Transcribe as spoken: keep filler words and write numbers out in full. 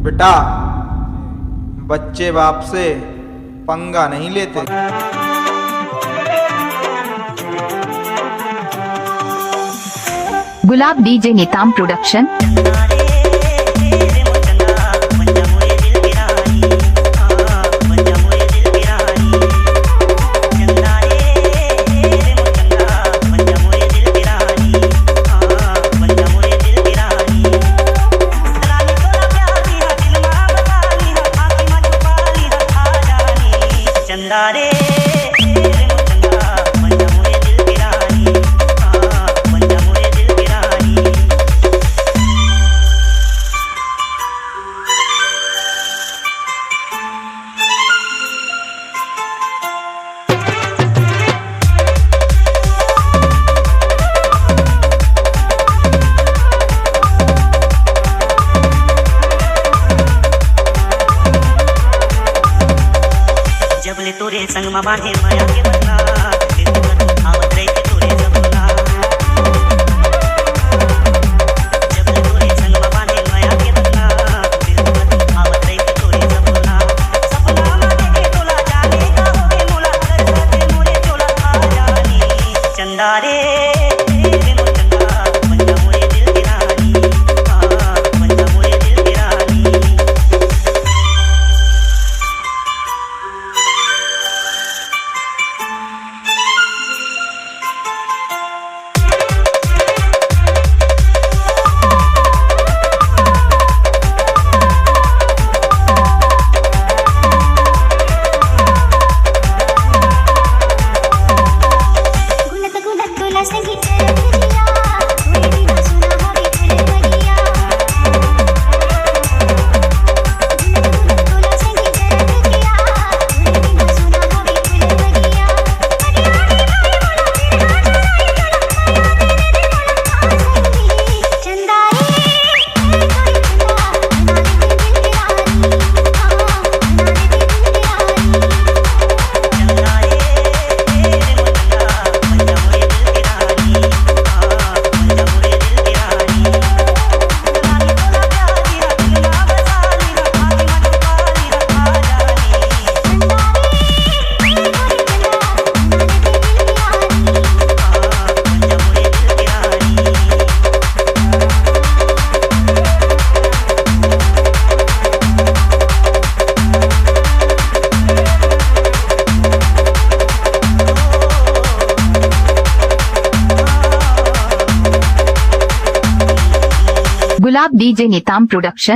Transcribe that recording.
बेटा, बच्चे बाप से पंगा नहीं लेते। गुलाब डीजे नेताम प्रोडक्शन। जब ले तोरे संग मा बांधे मया के बदला, फिर तू कतू आवत रहिथे तोरे सपना। जब ले तोरे संग मा बांधे मया के बदला, फिर तू कतू आवत रहिथे तोरे सपना। सपना मा देखे तोला जाने का होगे मोला, कर साथे मोरे चोला आ जानी। चंदा रे, रे मोर चंदा, बन जा मोरे दिल की रानी। हाँ, बन जा मोरे दिल की रानी। गुलाब डीजे नेताम प्रोडक्शन।